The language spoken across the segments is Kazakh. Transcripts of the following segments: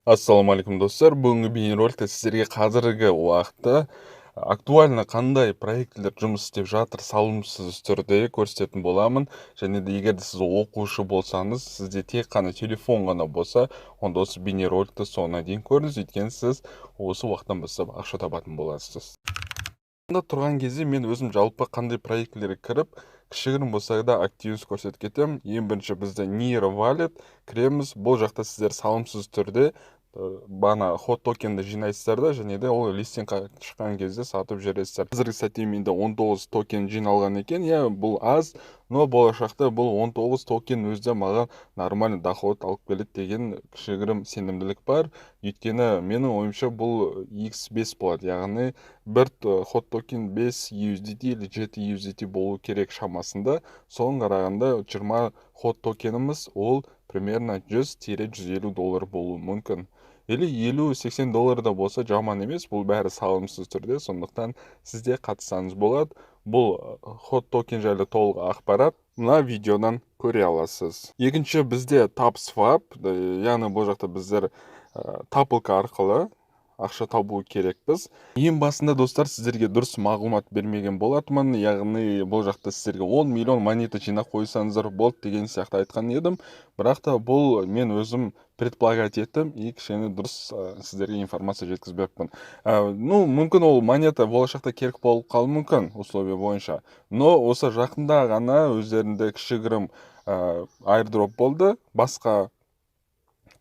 Ассалаумағалейкум, достар! Бүгінгі бейнероликте сіздерге қазіргі уақытта актуально қандай проектілер жұмыс істеп жатыр, салымсыз түрде көрсететін боламын. Және де егер де сіз оқушы болсаңыз, сізде тек қана телефон ғана болса, онда осы бейнероликті соңына дейін көріңіз, өйткені сіз осы уақыттан бастап ақша табатын боласыз. Тұрған кезде мен өзім жалпы қандай проектілерге кіріп, кішігірім болса да активность көрсетіп кетемін. Ең бірінші бізде Near Wallet кіреміз. Бұл жақта сіздер салымсыз түрде бана хот токенді жинайсыздар да, және де ол листингқа шыққан кезде сатып жібересіздер. Қазіргі сәтте менде 19 токен жиналған екен. Иә, бұл аз, но болашақта бұл 19 токен өзі де маған нормальный доход алып келеді деген кішігірім сенімділік бар. Өйткені менің ойымша, бұл x5 болады, яғни бір хот токен 5 USDT или 7 USDT болу керек шамасында. Соған қарағанда 20 хот токеніміз ол примерно 100-150 доллар болуы мүмкін или 50-80 доллар да болса, жаман емес. Бұл бәрі салымсыз түрде, сондықтан сіз де қатыссаңыз болады. Бұл хот токен жайлы толық ақпарат мына видеодан көре аласыз. Екінші бізде TapSwap, яғни бұл жақта біздер тапалка арқылы ақша табу керекпіз. Ең басында, достар, сіздерге дұрыс мағлұмат бермеген болатынмын, яғни бұл жақта сіздерге 10 миллион монета жинап қойсаңыздар болды деген сияқты айтқан едім. Бірақ та бұл мен өзім предполагать еттім и кішкене дұрыс сіздерге информация жеткізбеппін. Ну, мүмкін, ол монета болашақта керек болып қалуы мүмкін условия бойынша, но осы жақында ғана өздерінде кішігірім airdrop болды басқа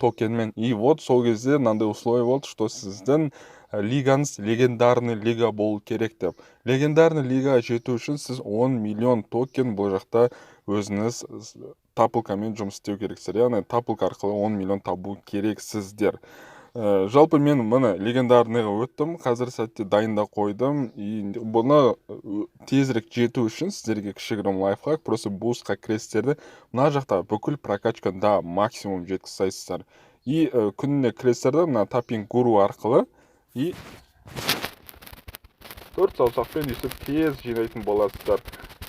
токенмен, и вот сол кезде мынандай условие болды, что сіздің лигаңыз легендарный лига болу керек деп. Легендарный лигаға жету үшін сіз 10 миллион токен бұл жақта өзіңіз тапалкамен жұмыс істеу керексіздер, яғни тапалка арқылы 10 миллион табу керексіздер. Жалпы мен міне легендарныйға өттім, қазір сәтте дайындап қойдым. И бұны тезірек жету үшін сіздерге кішігірім лайфхак: просто бустқа кіресіздер де, мына жақта бүкіл прокачканы да максимум жеткізе саласыздар и күніне кіресіздер да, мына таппинг гуру арқылы и төрт саусақпен өйстіп тез жинайтын боласыздар.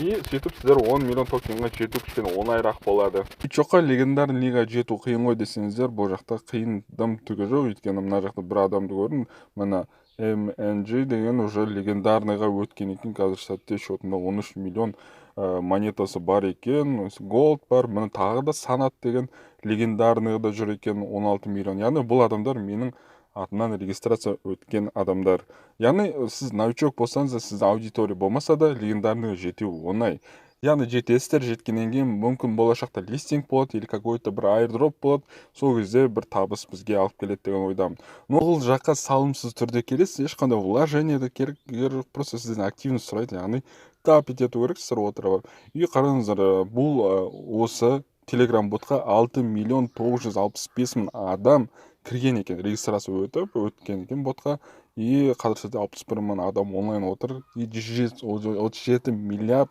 И сөйтіп сіздер 10 миллион токенға жету кішкене оңайырақ болады. Жоққа легендарный лигаға жету қиын ғой десеңіздер, бұл жақта қиын дым түгі жоқ, өйткені мына жақта бір адамды көрдім, мына MNG деген уже легендарныйға өткен екен. Қазір сәтте счетында 13 миллион монетасы бар екен, голд бар. Міне, тағы да Санат деген легендарныйда жүр екен, 16 миллион. Яғни бұл адамдар менің атымнан регистрация өткен адамдар. Яғни сіз новичок болсаңыз да, сізде аудитория болмаса да, легендарныйға жету оңай. Яғни жетесіздер, жеткеннен кейін мүмкін болашақта листинг болады или какой-то бір airdrop болады, сол кезде бір табыс бізге алып келеді деген ойдамын. Но ол жаққа салымсыз түрде келесіз, ешқандай вложение де керек жоқ, просто сізден активность сұрайды, яғни тапить ету керексіздер отырып алып. И қараңыздар, бұл осы телеграм ботқа 6 миллион 965 мың адам кірген екен, регистрация өтіп өткен екен ботқа. И қазір сәтте 61 мың адам онлайн отыр и 137 миллиард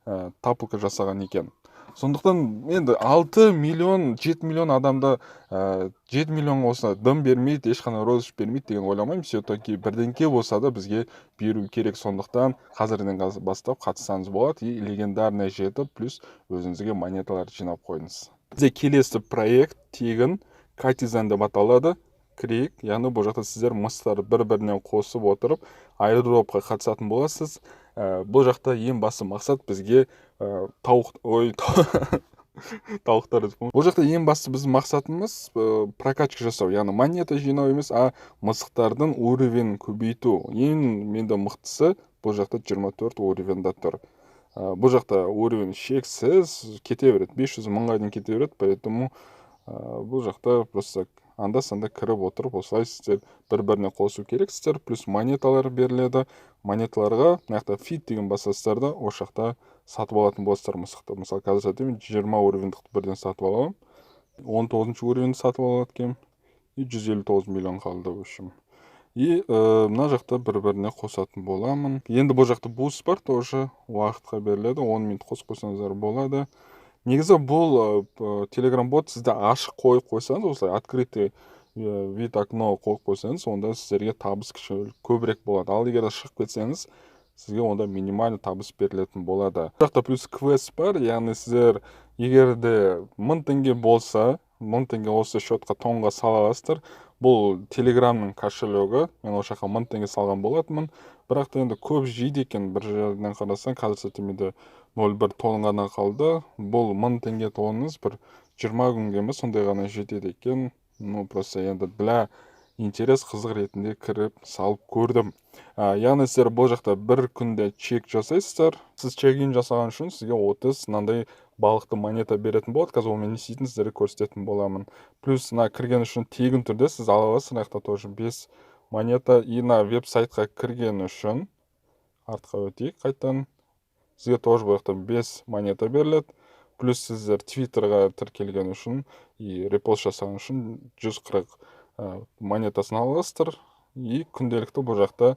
тапалка жасаған екен. Сондықтан енді 6 миллион, 7 миллион адамды, 7 миллион болса, дым бермейді, ешқандай розыгрыш бермейді деген ойламаймын. Все-таки бірдеңке болса да бізге беру керек. Сондықтан қазірден бастап қатыссаңыз болады и легендарный жетіп, плюс өзіңізге монеталар жинап қойыңыз. Бізде келесі проект тегін, Катизан деп аталады. Кірейік. Яғни бұл жақта сіздер мысықтарды бір біріне қосып отырып, airdropқа қатысатын боласыз. Бұл жақта ең басты мақсат бізге тауық, ой, тауықтар, бұл жақта ең басты біздің мақсатымыз прокачка жасау, яғни монета жинау емес, а мысықтардың уровень көбейту. Ең менде мықтысы бұл жақта 24 уровеньда тұр. Бұл жақта уровень шексіз кете береді, 500 мыңға дейін кете береді. Поэтому бұл жақта просто анда санда кіріп отырып, осылай сіздер бір біріне қосу керексіздер. Плюс монеталар беріледі. Монеталарға мына жақта фит деген басасыздар да, осы жақта сатып алатын боласыздар мысықты. Мысалы, қазір сәтте мен 20 уровеньдікті бірден сатып аламын, 19-уровеньді сатып алады екенмін и 159 миллион қалды, в общем. И мына жақта бір біріне қосатын боламын. Енді бұл жақта буст бар, тоже уақытқа беріледі, 10 минут қосып қойсаңыздар болады. Негізі бұл телеграм бот сізді ашық қойып қойсаңыз, осылай открытый вид окно қойып қойсаңыз, онда сіздерге табыс кішкене көбірек болады. Ал егер шығып кетсеңіз, сізге онда минимальный табыс берілетін болады. Бұл жақта плюс квест бар, яғни сіздер егер де 1000 теңге болса, 1000 теңге осы счетқа тонға сала аласыздар. Бұл Телеграмның кошелегі. Мен ол жаққа 1000 теңге салған болатынмын, бірақ та енді көп жейді екен. Бір жерден қарасаң, қазір сәтте менде 0,1 тон ғана қалды. Бұл 1000 теңге тоныңыз бір 20 күнге ме, сондай ғана жетеді екен. Ну, просто енді для интерес, қызық ретінде кіріп салып көрдім. Яғни сіздер бұл жақта бір күнде чек жасайсыздар. Сіз чек-ин жасаған үшін сізге 30 мынандай балықты монета беретін болады. Қазір онымен не істейтінін сіздерге көрсететін боламын. Плюс мына кірген үшін тегін түрде сіз ала аласыз мына жақта тоже бес монета. И мына веб сайтқа кірген үшін, артқа өтейік қайтадан, сізге тоже бұл жақта бес монета беріледі. Плюс сіздер Твиттерға тіркелген үшін и репост жасаған үшін 140 монетасын ала аласыздар. И күнделікті бұл жақта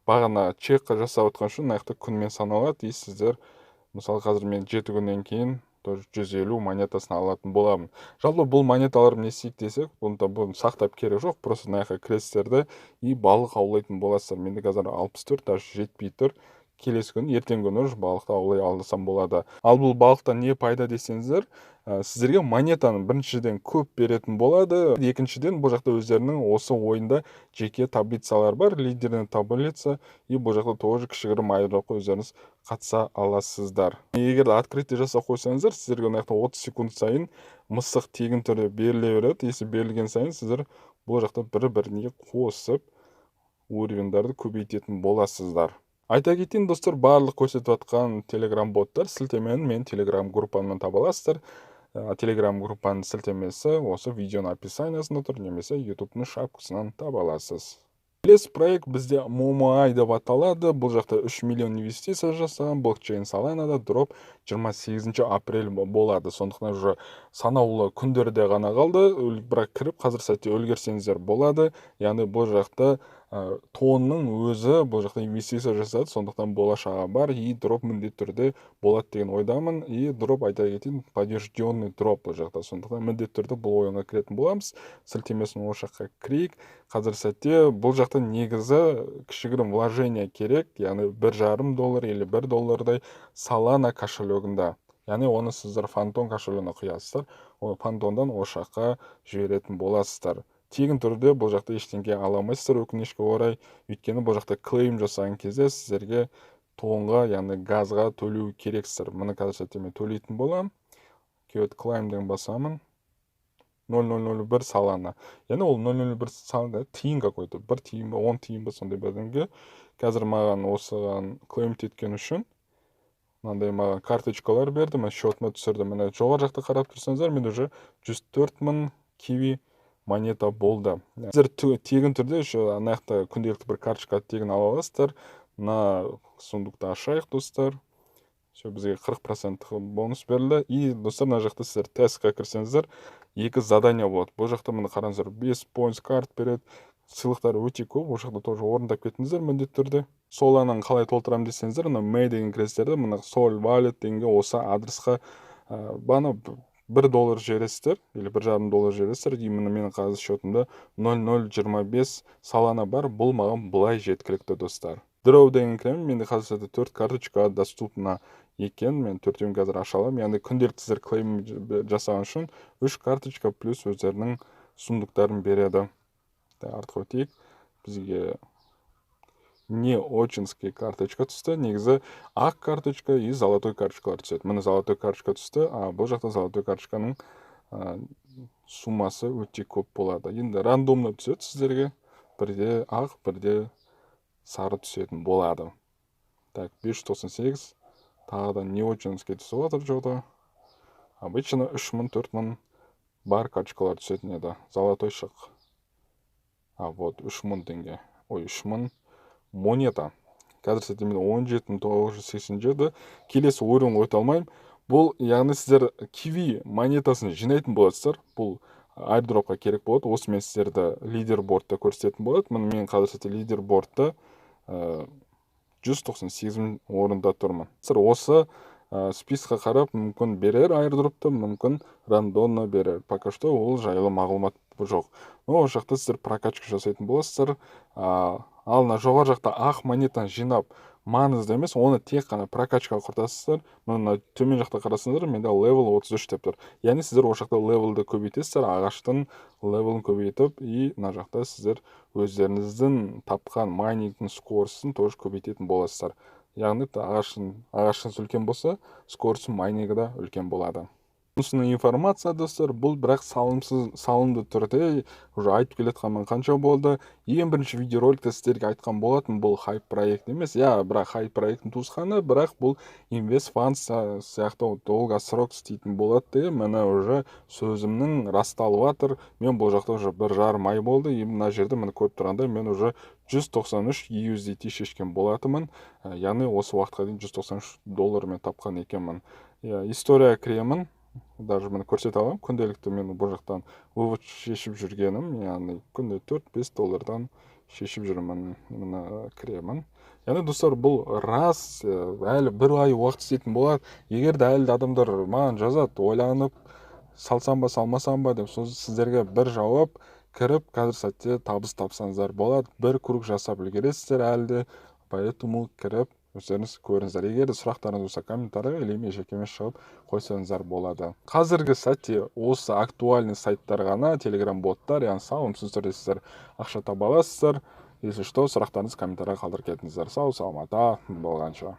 бағана чек жасап отқан үшін мына жақта күнмен саналады. И сіздер, мысалы, қазір мен 7 күннен кейін тоже 150 монетасын алатын боламын. Жалпы бұл монеталар не істейік десек, бұны сақтап керек жоқ. Просто мына жаққа кіресіздер де и балық аулайтын боласыздар. Менде қазір 64, даже жетпей тұр. Келесі күні, ертеңгі күні уже балықты аулай алсам болады. Ал бұл балықтан не пайда десеңіздер, сіздерге монетаны біріншіден көп беретін болады, екіншіден, бұл жақта өздерінің осы ойында жеке таблицалар бар, лидерный таблица. И бұл жақта тоже кішігірім airdropқа өздеріңіз қатыса аласыздар. Егер де открытие жасап қойсаңыздар, сіздерге мына жақта 30 секунд сайын мысық тегін түрде беріле береді. Если берілген сайын сіздер бұл жақта бір біріне қосып, уровеньдарды көбейтетін боласыздар. Айта кетейін, достар, барлық көрсетіп жатқан Телеграм боттар сілтемені мен Телеграм группамнан таба аласыздар. Телеграм группаның сілтемесі осы видеоның описаниясында тұр немесе Ютубтың шапкасынан таба аласыз. Келесі проект бізде Момоай деп аталады. Бұл жақта 3 миллион инвестиция жасаған блокчейн Соланада. Дроп 28 апрель болады, сондықтан уже санаулы күндерде ғана қалды, бірақ кіріп қазір сәтте үлгерсеңіздер болады. Яғни бұл жақта тонның өзі бұл жақта инвестиция жасады, сондықтан болашағы бар и дроп міндетті түрде болады деген ойдамын. И дроп, айта кетейін, подтвержденный дроп бұл жақта, сондықтан міндетті түрде бұл ойынға кіретін боламыз. Сілтемесін ол жаққа кірейік. Қазір сәтте бұл жақта негізі кішігірім вложение керек, яғни 1,5 доллар или 1 доллардай Солана кошелегінде. Яғни оны сіздер Фантом кошелегіне құясыздар, ол Фантомнан ол жаққа жіберетін боласыздар. Тегін түрде бұл жақта ештеңе ала алмайсыздар, өкінішке орай, өйткені бұл жақта claim жасаған кезде сіздерге тонға, яғни газға төлеу керексіздер. Міне, қазір сәтте мен төлейтін боламын. Create claim деген басамын. 0001 Солана, яғни ол 0,01 Солана тиын какой-то, 1 тиын ба, 10 тиын ба, сондай бірдеңе. Қазір маған осыған claim еткен үшін мынандай маған карточкалар берді, мен счетыма түсірді. Міне, жоғары жақта қарап тұрсаңыздар, мен уже 104 000 киви монета болды. Сіздер тегін түрде еще ана жақта күнделікті бір карточка тегін ала аласыздар. Мына сундукты ашайық, достар. Все, бізге 40% бонус берілді. И, достар, мына жақта сіздер тестқа кірсеңіздер, екі задание болады. Бұл жақта, міне, қараңыздар, 5 points карт береді, сыйлықтар өте көп. Ол жақта тоже орындап кетіңіздер міндетті түрде. Солананы қалай толтырамын десеңіздер, мына мэй деген кіресіздер де, мына Sol Wallet дегенге осы адресқа бағана 1 доллар жібересіздер или 1,5 доллар жібересіздер. Именно менің қазір счетымда 0,025 Солана бар, бұл маған былай жеткілікті, достар. Draw деген кіремін. Менде қазір төрт карточка доступна екен, мен төртеуін қазір аша аламын. Яғни күнделікті сіздер claim жасаған үшін үш карточка плюс өздерінің сундуктарын береді. Артқа өтейік. Бізге не очинский карточка түсті. Негізі ақ карточка и золотой карточкалар түседі. Міне, золотой карточка түсті. А бұл жақта золотой карточканың суммасы өте көп болады. Енді рандомно түседі сіздерге, бірде ақ, бірде сары түсетін болады. Так, 598, тағы да не очинский түсіп жатыр. Жода обычно 3000, 4000 бар карточкалар түсетін еді. Золотой шық. А вот 3000 теңге, ой, 3000 монета. Қазір сәтте менде 17 987. Келесі уровеньге өте алмаймын. Бұл, яғни, сіздер киви монетасын жинайтын боласыздар, бұл airdropқа керек болады. Осымен сіздерді лидербордта көрсететін болады. Міне, мен қазір сәтте лидербордта 198 орында тұрмын. Сіздер осы списокқа қарап, мүмкін берер airdropты, мүмкін рандомно берер, пока что ол жайлы мағлұмат жоқ. Но ол жақта сіздер прокачка жасайтын боласыздар. Ал мына жоғары жақта ақ монетаны жинап, Маңызды емес, оны тек қана прокачкаға құртасыздар. Мына төмен жақта қарасаңыздар, менде левел 33 деп тұр. Яғни сіздер ол жақта левелді көбейтесіздер, ағаштың левелін көбейтіп, и мына жақта сіздер өздеріңіздің тапқан майнингтің скоростын тоже көбейтетін боласыздар. Яғни ағашыңыз үлкен болса, скорость майнингі да үлкен болады. Бонусный информация, достар, бұл бірақ салымсыз, салымды түрде уже айтып келе жатқаныма қанша болды. Ең бірінші видеороликте сіздерге айтқан болатын, бұл хайп проект емес, иә, бірақ хайп проекттің туысқаны, бірақ бұл инвест фанд сияқты долгосрок істейтін болады деген. Міне, уже сөзімнің расталып жатыр. Мен бұл жақта уже 1,5 ай болды, и мына жерде, міне, көріп тұрғандай, мен уже 193 USDT шешкен болатынмын. Яғни осы уақытқа дейін 193 доллар мен тапқан екенмін. Иә, история кіремін, даже міне, көрсете аламын. Күнделікті мен бұл жақтан вывод шешіп жүргенім, яғни күнде 4-5 доллардан шешіп жүрмін. Міне, кіремін. Яғни, достар, бұл рас, әлі бір ай уақыт істейтін болады. Егер де әлі де адамдар маған жазады, ойланып салсам ба, салмасам ба деп, сол сіздерге бір жауап: кіріп, қазір сәтте табыс тапсаңыздар болады, бір круг жасап үлгересіздер әлі де. Поэтому кіріп, өздеріңіз көріңіздер. Егер де сұрақтарыңыз болса, комментарийға или мен жекеме шығып қойсаңыздар болады. Қазіргі сәтте осы актуальный сайттар ғана, телеграм боттар, яғни салымсыз түрде сіздер ақша таба аласыздар. Если что, сұрақтарыңызды комментарийға қалдырып кетіңіздер. Сау саламатта болғанша.